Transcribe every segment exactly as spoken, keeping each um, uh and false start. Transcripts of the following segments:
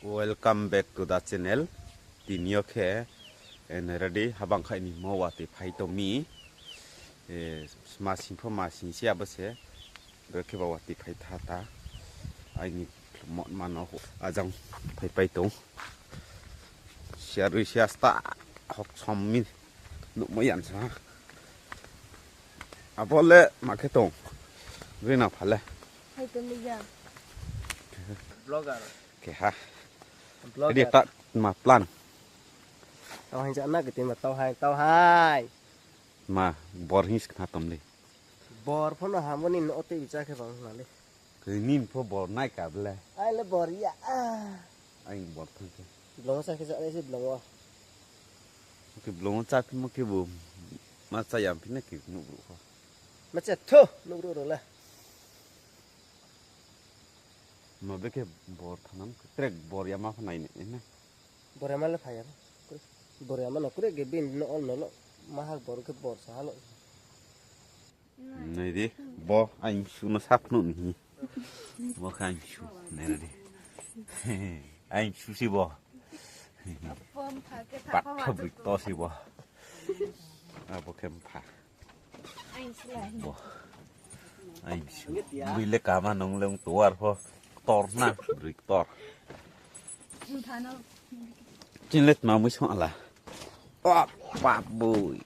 Welcome back to the channel. Tini yo khe, eh, nai ra di, habang khai ni mo watoi phai tong mi. Eh, masing pho masing se abo se. Bo khe ba watoi phai tha ta. Aini mo mano ajang phai pai tong. Siarui sia sta hoksom mi nuhmo yan sa. Abo le ma khe tong. Rina pha le. Hai tong ni ya. Vlogger. Keha. Vlogger. Ready ta ma plan. Tau hai jana khe tima tau hai, tau hai. Ma bor hing skna tom di. Bor pho no hamo ni no tei bicha khe bang na le. Khe nin pho bor nai ka ble. Ai le bor ya. Ai bor thang khe. Blong sa khe sa le se blong o. Khe blong o cha phi mo khe bo. Ma cha yam phi na khe nuh bru kho. Ma cha tho nuh bru ro le. Ma be khe bor thanam, trek bor yama pho nai ne, ne. Bor yama le phai ya. Bor yama no kre ge bin no ol no lo. Ma hak bor khe bor sa halo. Nai di, bo aimsu no sap no ni. Bo khe aimsu, nai ra di. Aimsu si bo. Pat tho brik to si bo. Abo khe mpha. Bo. Aimsu. Bui le kama nung le ung tuar pho. Ktor na, bri ktor. Chin le tma mui song ala. Pap, pap, bui.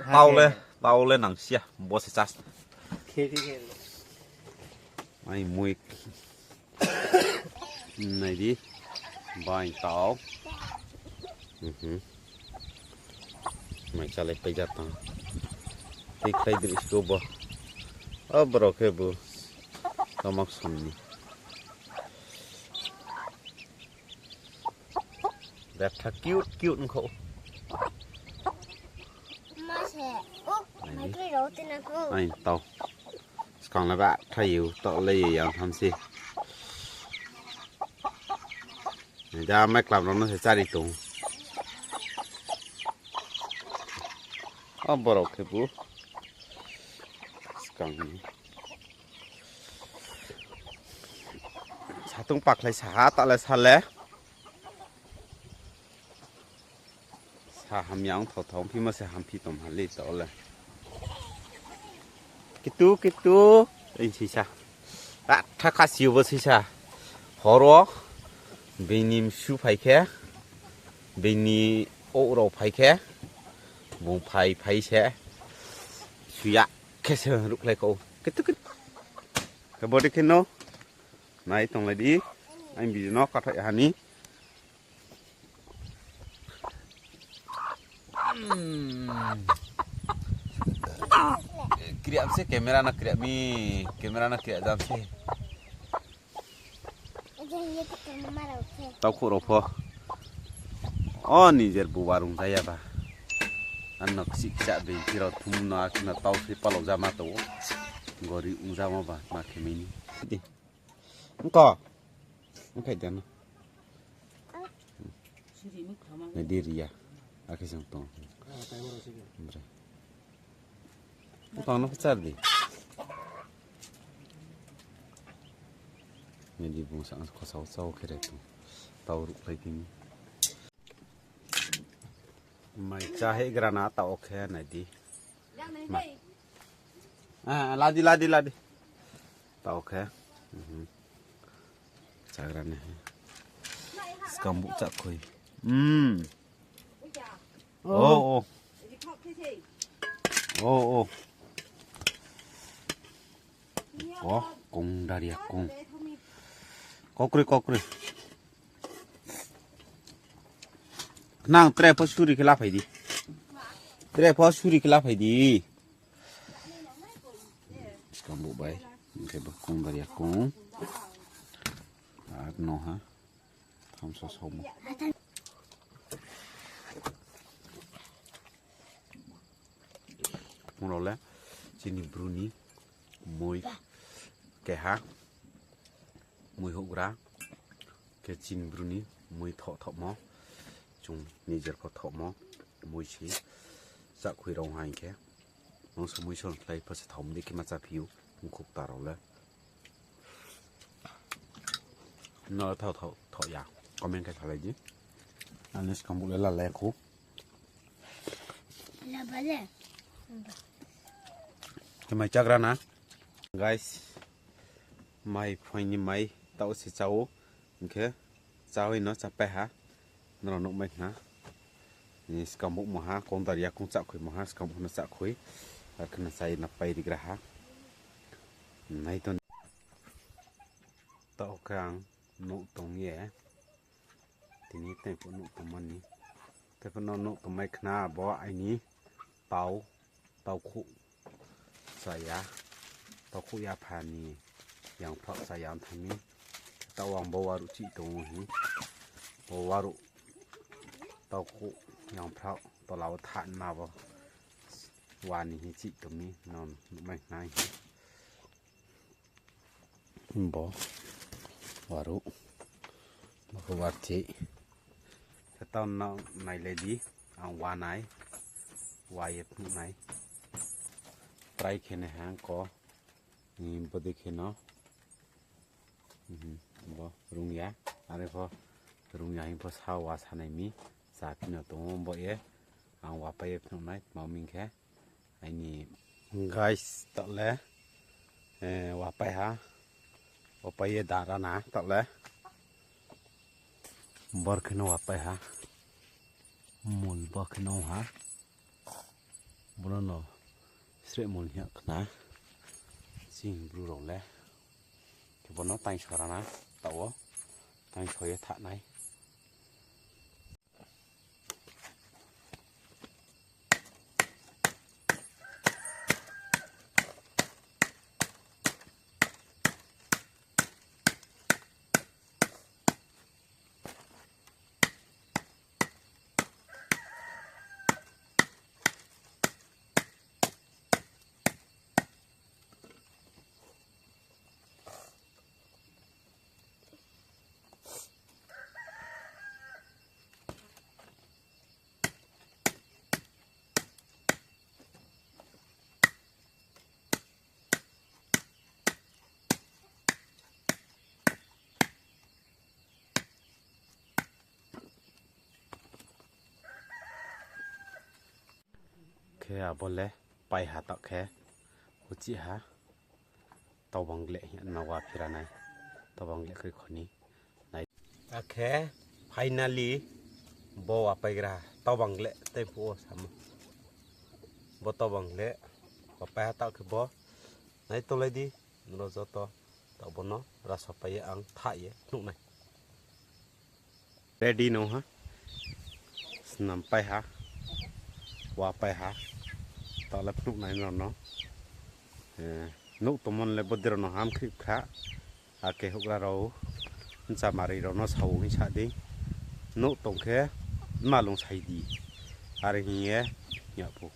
Tau le, tau le nang sia, bo se chas. Khe, khe, khe. Ai mui. Nai di. Bai tau. Mhm. Mai chalai pai ja tang. Tei khlai dri sko bo. O borok khe bo. Tomak som ni. Betha cute, cute ongkho. Ma se. O, mai kroi rao tei na kho. Ai tau. Skang le ba thaio, to le ye yang tham se. Ja mai klam rao no se chari tong. O borok khe bo. Skang ni. Satung pakhlai saha ta le sa le. Sa hamya ong thao thao, phi ma se hamphi tom hali to le. Kitu, kitu. Ei sisa. Atha khasi bo sisa. Horo. Bini msu phai khe. Bini ou rao phai khe. Bung phai phai se. Suya khe se ruhkhlai kho. Kitu, kitu. Khe bodi khe no. Nai tonglai di. Ang video no kathai hani. Hmm. Kriam se camera na kriam mi, camera na kriam jam se. Tau kho rao pho. O nijer buba rung jaya ba. Ano ksik ksa bengki rao thum no akhna tau se palok jama tong. Gori ung jama ba ma khe mini. Ongko. Ongkhai dano. Nai di ria. Akhe jang tong. Bre. Tong no char di. Nai di bung sa khosao chao khe re tong. Tau ruh khlai tini. Mai cha he grana ta okhe nai di. Ma. Ah, ladi, ladi, ladi. Ta okhe. Mhm. Chagra ne he. Skang bu chak khoi. Hmm. Oh, oh. Oh, oh. Ko, kong daria kong. Kokroi, kokroi. Nang tre pho suri khe laphai di. Tre pho suri khe laphai di. Skang bu bai. Hingkhe bo kong daria kong. Ar no ha. Thamsa somo. Phung rao le chini bru ni mui keha, mui houhgra, khe chini bru ni mui thoh thohmo, chung nijer pho thohmo, mui se chakhui rao hai khe, mangso mui so khlai pho se thom di khe ma chaphi ou, mkhuk ta rao le. No thaoh thaoh thaoh ya. Comment khe salai di. Ani skang buh le lalai khou. Khe mai chagra na. Guys, mai phaing ni mai taoh se chá ou. Hing khe chá oi no chápai ha. Nrao nuhmai khna. Skang buh mo ha, kongdar ya kong chá khui mo ha, skang buh no chá khui. Ar khe no chá ye no pai rigra ha. Nai to. Taoh khe ang nouh tong ye. Tini tei pho nouh tongmani. Tei pho no nouh tongmai khna bo aini tau, taukhouh chaya. Taukhouh yapha ni yangphrao chaya ong thanng mi. Taoh ang bo waruh chih tong ou hing. Bo waruh taukhouh yangphrao tola wo thanng ma bo. Wa ni hing chih tong mi, no nuhmai khna hing. Bo waruh, bo khe warchih. Khe taoh no nailai di, ang wa nai, wa ye phnuh nai. Try khe nai ha ang ko, bodei khe no, bo rung ya, are pho rung ya hing pho sa wa sa nai mi, chá phi no tong ou bo ye, ang wa pai ye phnuh nai, tma hing khe, aini guys, taoh le, wa pai ha, wa pai ye dara na, taoh le, bor khe no wa pai ha, mul bo khe no ha, bo no no sreh mul hing ya khna, chini Bru rao le, khe bo no taingso ra na, taoh wo, taingso ye thanng nai. Khe abo le pai ha taoh khe, uchih ha, taubang gleh hing ya no wa phira nai, taubang gleh kroi kho ni. Akhe finally bo wa paigra ha, taubang gleh tei phuh wo samo. Bo taubang gleh wa pai ha taoh khe bo, nai tonglai di, nrao joto, taoh bo no raso pai ye ang thah ye phnuh nai. Ready no ha. Snam pai ha. Wa pai ha. Taoh le phnuh nai nrao no. Nouh tongmo le bodei rao no ham khrih kha. Akhe houhgra rao, bchamari rao no sa ou hing sa dei. Nouh tong khe malung sai di. Are hing ye, hing ya phu.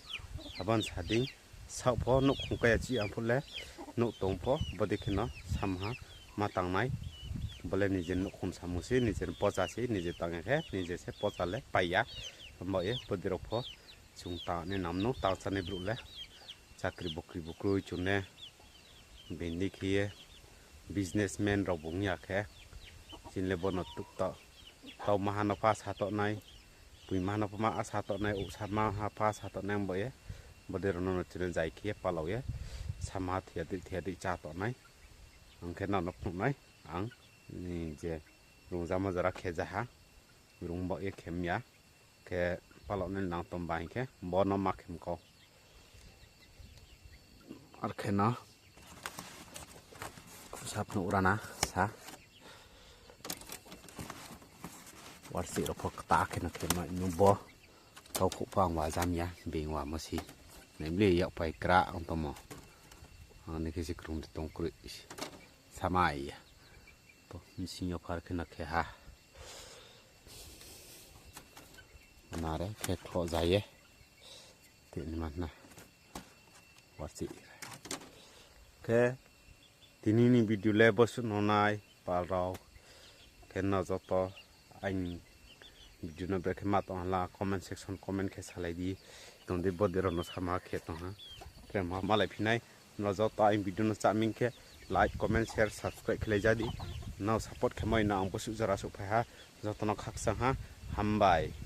Abo no sa dei. Saoh pho nouhkhong kaya chih ang phuh le, nouh tong pho bodei khe no samha ma tang nai. Bo le nije nouhkhong samung se, nije pocha se, nije tang ya khe nije se pocha le pai ya. Hambo ye bodei rao pho chung tang ni nam no tang chánai brouh le, chakri bukri bukroi chung ne, bini khe ye businessman rao bung ya khe, chini le bo no tuh taoh, tau maha no pha sa toh nai, pui maha no pha ma sa toh nai, ousa maha pha sa toh nai, bo ye, bodei rao no no chung ne zai khe ye palao ye, sama thia dei thia dei chá toh nai, ang khe nrao no phnuh nai, ang je rungjamo jora khe ja ha, rung bo ye khem ya. Khe palao nai nang tong ba hing khe bo no ma khem kau. Ar khe no, sa phnuh ra na sa. Warsi rao pho kta khe no khe ma nu bo. Tau khouh pho ang wa jam ya, being wa mo si. Nai bli yak pai kra ang tongmo. Ang ni khe si krung de tong kroi. Samai ya. To, bsing yo phar khe no khe ha. Nare khe khloh ja ye. Tini ma na. Warsi. Khe tini ni video le bosuh no nai pal rao. Khe no joto aini video no brekhe ma tong hala comment section comment khe salai di. Tong di bodei rao no sama khe tong ha. Khe ma malai phi nai. Nrao joto aini video no chá ming khe like, comment, share, subscribe khe lai ja di. Nrao support khe mai no ang bosuh jora souhphai ha. Joto no khakchang ha. Hambai.